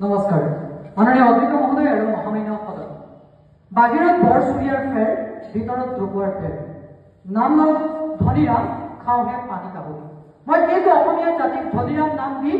নমস্কাৰ মাননীয় অধ্যক্ষ মহোদয় আৰু মহামান্য সদন। বাহিৰত বৰ চুৰিয়াৰ ফেৰ, ভিতৰত ঢকুৱাৰ ফেৰ। নাম লওঁ ধনীৰাম, খাওঁহে পানী কাবুলি। মই সেইটো অসমীয়া জাতিক ধনীৰাম নাম দি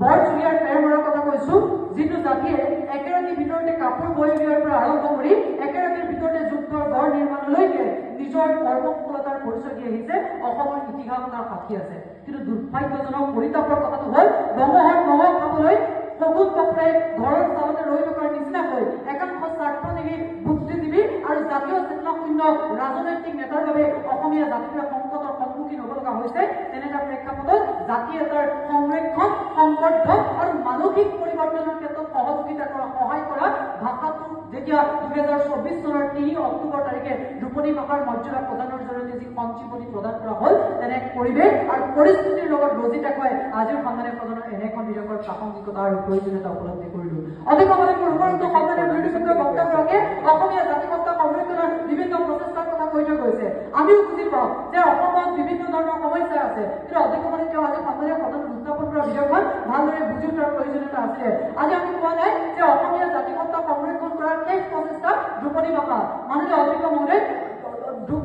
বৰ চুৰিয়াৰ ফেৰ মৰাৰ কথা কৈছো, যিটো জাতিয়ে একেৰাতিৰ ভিতৰতে কাপোৰ বৈ উলিওৱাৰ পৰা আৰম্ভ কৰি একেৰাতিৰ ভিতৰতে যুদ্ধৰ গড় নিৰ্মাণলৈকে নিজৰ কৰ্মকুশলতাৰ পৰিচয় দি আহিছে। অসমৰ ইতিহাস তাৰ সাক্ষী আছে। কিন্তু দুৰ্ভাগ্যজনক পৰিতাপৰ কথাটো হ'ল, মঙহৰ মঙহ খাবলৈ শগুন বাপৰে ঘৰৰ চালতে ৰৈ থকাৰ নিচিনাকৈ একাংশ স্বাৰ্থনীতি বুদ্ধিজীৱী আৰু জাতীয় চেতনাশূন্য ৰাজনৈতিক নেতাৰ বাবে অসমীয়া জাতিটোৱে সংকটৰ সন্মুখীন হ'ব লগা হৈছে। তেনে এটা প্ৰেক্ষাপটত জাতি এটাৰ সংৰক্ষণ, সংবৰ্ধন আৰু মানসিক পৰিৱৰ্তনৰ ক্ষেত্ৰত সহযোগিতা কৰা, সহায় কৰা ভাষাটো যেতিয়া 2024 চনৰ 3 অক্টোবৰ তাৰিখে ধ্ৰুপদী ভাষাৰ মৰ্যাদা প্ৰদানৰ জৰিয়তে যি সঞ্জীৱনী প্ৰদান কৰা হ'ল, তেনে পৰিৱেশ আৰু পৰিস্থিতিৰ লগত ৰজিতাকৈ আজিৰ সন্মানীয় সদনৰ এনে এখন বিধেয়কৰ প্ৰাসংগিকতা আৰু প্ৰয়োজনীয়তা উপলব্ধি কৰিলো। অধিক মোৰ উপৰোক্ত সন্মানীয় বিৰোধী পক্ষৰ বক্তাগৰাকীয়ে অসমীয়া জাতিসত্তা সংৰক্ষণৰ বিভিন্ন প্ৰচেষ্টাৰ কথা কৈ থৈ গৈছে। আমিও বুজি পাওঁ যে অসমত বিভিন্ন ধৰণৰ সমস্যা আছে, কিন্তু অধিকমানে তেওঁ আজি সন্মানীয় সদনত উত্থাপন কৰা বিধেয়কখন ভালদৰে বুজি উঠাৰ প্ৰয়োজনীয়তা আছিলে। আজি আমি কোৱা নাই যে অসমীয়া জাতিসত্তা সংৰক্ষণ কৰাৰ শেষ প্ৰচেষ্টা ধ্ৰুপদী ভাষা। মাননীয় অধ্যক্ষ মহোদয়,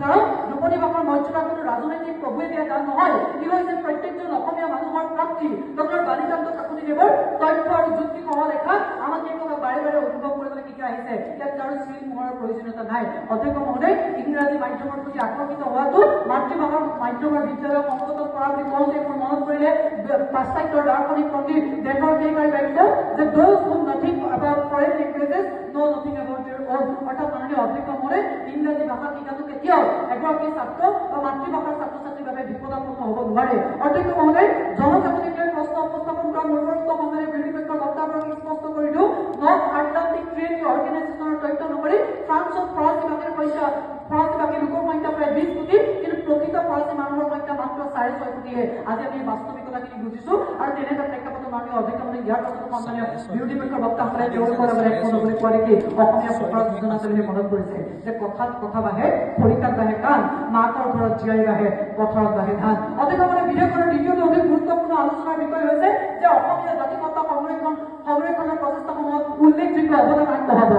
কাৰণ ধ্ৰুপদী ভাষাৰ মৰ্যাদা কোনো ৰাজনৈতিক প্ৰভুৱে দিয়া দান নহয়, ই হৈছে প্ৰত্যেকজন অসমীয়া মানুহৰ প্ৰাপ্তি। ডক্টৰ বাণীকান্ত কাকতিদেৱৰ তথ্য আৰু যুক্তিসহ লেখা আমাক এই কথা বাৰে বাৰে অনুভৱ কৰিবলৈ শিকাই আহিছে। ইয়াত কাৰো চিল মোহৰৰ প্ৰয়োজনীয়তা নাই। অধ্যক্ষ মহোদয়, ইংৰাজী মাধ্যমৰ প্ৰতি আকৰ্ষিত হোৱাটো মাতৃভাষাৰ মাধ্যমৰ বিদ্যালয় সংকটত পৰা বুলি কওঁতে মোৰ মনত পৰিলে পাশ্চাত্যৰ দাৰ্শনিক পণ্ডিত দেশৰ সেইকাৰী বাক্য যে those who nothing about foreign languages know nothing about their own. অৰ্থাৎ মাননীয় অধ্যক্ষ মহোদয়, ইংৰাজী ভাষা শিকাটো কেতিয়াও এগৰাকী ছাত্ৰ বা মাতৃভাষাৰ ছাত্ৰ ছাত্ৰীৰ বাবে বিপদাপন্ন হ'ব নোৱাৰে। অধ্যক্ষ মহোদয়, জনজাতিক লৈ প্ৰশ্ন উপস্থাপন কৰা মূৰ্মুক্ত সন্মানীয় বিৰোধী পক্ষৰ বক্তাগৰাকীক স্পষ্ট কৰি দিওঁ, নৰ্থ আটলাণ্টিক ট্ৰেড অৰ্গেনাইজেশ্যনৰ তথ্য অনুসৰি ফ্ৰান্সত ফৰাচী ভাষীৰ সংখ্যা, ফৰাচী ভাষী লোকৰ সংখ্যা প্ৰায় 20 কোটি, কিন্তু প্ৰকৃত ফৰাচী মানুহৰ সংখ্যা মাত্ৰ 6.5 কোটিহে। আজি আমি বাস্তৱিকতাখিনি বুজিছো আৰু তেনে এটা প্ৰেক্ষাপটত মাননীয় অধ্যক্ষ মহোদয়, ইয়াৰ পাছতো সন্মানীয় বিৰোধী পক্ষৰ বক্তাসকলে তেওঁলোকৰ লগত একমত বুলি কোৱা দেখি অসমীয়া ফকৰা যোজনা চলিলে মনত পৰিছে যে কথাত কথা বাঢ়ে, খৰিকাত বাঢ়ে কাণ, মাকৰ ঘৰত জীয়াৰী বাঢ়ে, পথাৰত বাঢ়ে ধান। অধ্যক্ষ মহোদয়, বিধেয়কখনৰ দ্বিতীয়টো অধিক গুৰুত্বপূৰ্ণ আলোচনাৰ বিষয় হৈছে যে অসমীয়া জাতিসত্তা সংৰক্ষণৰ প্ৰচেষ্টাসমূহত উল্লেখযোগ্য অৱদান আগবঢ়াব।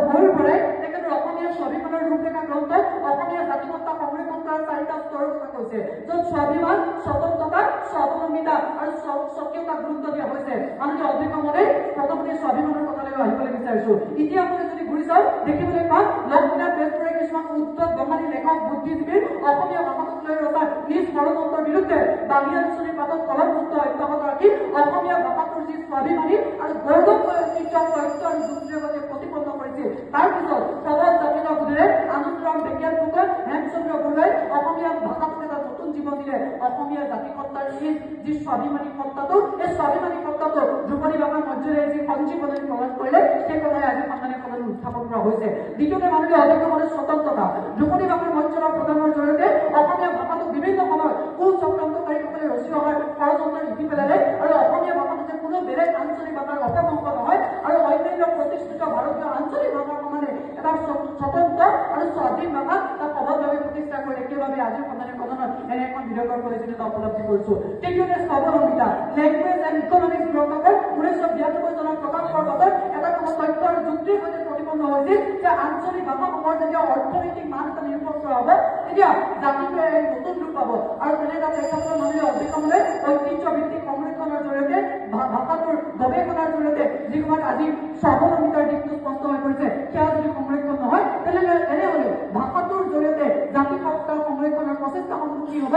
ময়ূৰ বৰাই তেখেতৰ অসমীয়া স্বাভিমানৰ ৰূপৰেখা গ্ৰন্থত অসমীয়া জাতিসত্তা সংৰক্ষণ কৰাৰ 4টা স্তৰৰ কথা কৈছে, য'ত স্বাভিমান, স্বতন্ত্ৰতা, স্বাৱলম্বিতা আৰু স্বকীয়তাক গুৰুত্ব দিয়া হৈছে। মাননীয় অধ্যক্ষ মহোদয়, প্ৰথমতে স্বাভিমানৰ কথালৈ আহিবলৈ বিচাৰিছো। ইতিহাসলৈ যদি ঘূৰি চাওঁ, দেখিবলৈ পাম লক্ষ্মীনাথ বেজবৰুৱাই কিছুমান উত্তৰ বঙালী লেখক বুদ্ধিজীৱীৰ অসমীয়া ভাষাটোক লৈ ৰচা নিজ ষড়যন্ত্ৰৰ বিৰুদ্ধে বাঙি আলোচনীৰ পাতত কলমযুক্ত অব্যাহত ৰাখি অসমীয়া ভাষাটোৰ যি স্বাভিমানী আৰু গৌৰৱময় ঐতিহ্য তথ্য আৰু যুক্তিৰ সৈতে প্ৰতিপন্ন কৰিছিল। তাৰপিছত প্ৰবল জাতীয়তাবোধেৰে আনন্দৰাম ঢেকীয়াল ফুকন, হেমচন্দ্ৰ বৰুৱাই অসমীয়া ভাষাটোক এটা নতুন জীৱন দিলে। অসমীয়া জাতিসত্তাৰ এই যি স্বাভিমানী সত্তাটো, এই স্বাভিমানী সত্তাটো ধ্ৰুপদী ভাষাৰ মৰ্যাদাৰে যি সঞ্জীৱনী প্ৰদান কৰিলে, সেই কথাই আজি সন্মানীয় সদনত উত্থাপন কৰা হৈছে। দ্বিতীয়তে মাননীয় অধ্যক্ষ মহোদয়, স্বতন্ত্ৰতা। ধ্ৰুপদী ভাষাৰ মৰ্যাদা প্ৰদানৰ জৰিয়তে অসমীয়া ভাষাটোক বিভিন্ন সময়ত কুচক্ৰান্তকাৰীসকলে ৰচি অহাৰ ষড়যন্ত্ৰৰ ইতি পেলালে আৰু অসমীয়া ভাষাটো যে কোনো বেলেগ আঞ্চলিক ভাষাৰ অপভ্ৰংশ নহয় আৰু অন্যান্য প্ৰতিষ্ঠিত ভাৰতীয় আঞ্চলিক ভাষাৰ সমানে এটা স্বতন্ত্ৰ আৰু স্বাধীন ভাষা তাক সবলভাৱে প্ৰতিষ্ঠা কৰিলে। সেইবাবে আজিৰ সন্মানীয় সদনত এনে এখন বিধেয়কৰ প্ৰয়োজনীয়তা উপলব্ধি কৰিছো। তৃতীয়তে স্বাৱলম্বিতা। লেংগুৱেজ এণ্ড ইকনমিক্স গ্ৰন্থখন 1992 চনত প্ৰকাশ পোৱাৰ পাছত এটা সময়ত তথ্য আৰু যুক্তিৰ সৈতে প্ৰতিপন্ন হৈছিল যে আঞ্চলিক ভাষাসমূহৰ যেতিয়া অৰ্থনৈতিক মান এটা নিৰূপণ কৰা হ'ব, তেতিয়া জাতিটোৱে এক নতুন ৰূপ পাব। আৰু তেনে এটা প্ৰেক্ষাপটত মাননীয় অধ্যক্ষ মহোদয়, ঐতিহ্য ভিত্তিক সংৰক্ষণৰ জৰিয়তে ভাষাটোৰ গৱেষণাৰ জৰিয়তে যি সময়ত আজি স্বাৱলম্বিতাৰ দিশটো স্পষ্ট হৈ পৰিছে, সেয়া যদি সংৰক্ষণ নহয়, তেনেহ'লে ভাষাটোৰ জৰিয়তে জাতিসত্তা সংৰক্ষণৰ প্ৰচেষ্টাসমূহ কি হ'ব,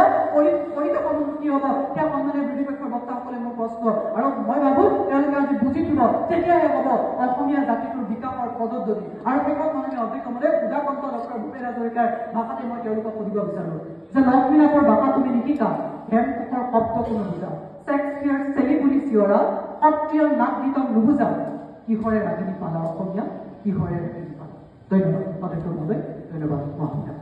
পৰিকাঠামো কি হ'ব, সেয়া সন্মানীয় বিৰোধী পক্ষৰ বক্তাসকলে মোৰ প্ৰশ্ন। আৰু মই ভাবো তেওঁলোকে আজি বুজি উঠিব, তেতিয়াহে হ'ব অসমীয়া জাতিটোৰ বিকাশৰ পদধ্বনি। আৰু শেষত মাননীয় অধ্যক্ষ মহোদয়, সুধাকণ্ঠ ডক্টৰ ভূপেন হাজৰিকাৰ ভাষাতে মই তেওঁলোকক সুধিব বিচাৰো যে লক্ষ্মীনাথৰ ভাষা তুমি নিশিকা, হেমকোষৰ শব্দটো নুবুজা, শ্বেক্সপিয়াৰ চেলি বুলি চিঞৰা, সত্ৰীয় নাট গীতক নুবুজা, কিহৰে ৰাগিনী পালা অসমীয়া, কিহৰে ৰাগিনী পালা। ধন্যবাদ অধ্যক্ষ মহোদয়, ধন্যবাদ মহাশয়।